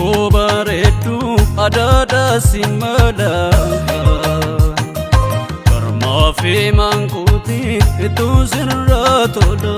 Koo bareedduu adaadhaa si mala. Karmaa fi maankuutii ituu sirraa tola.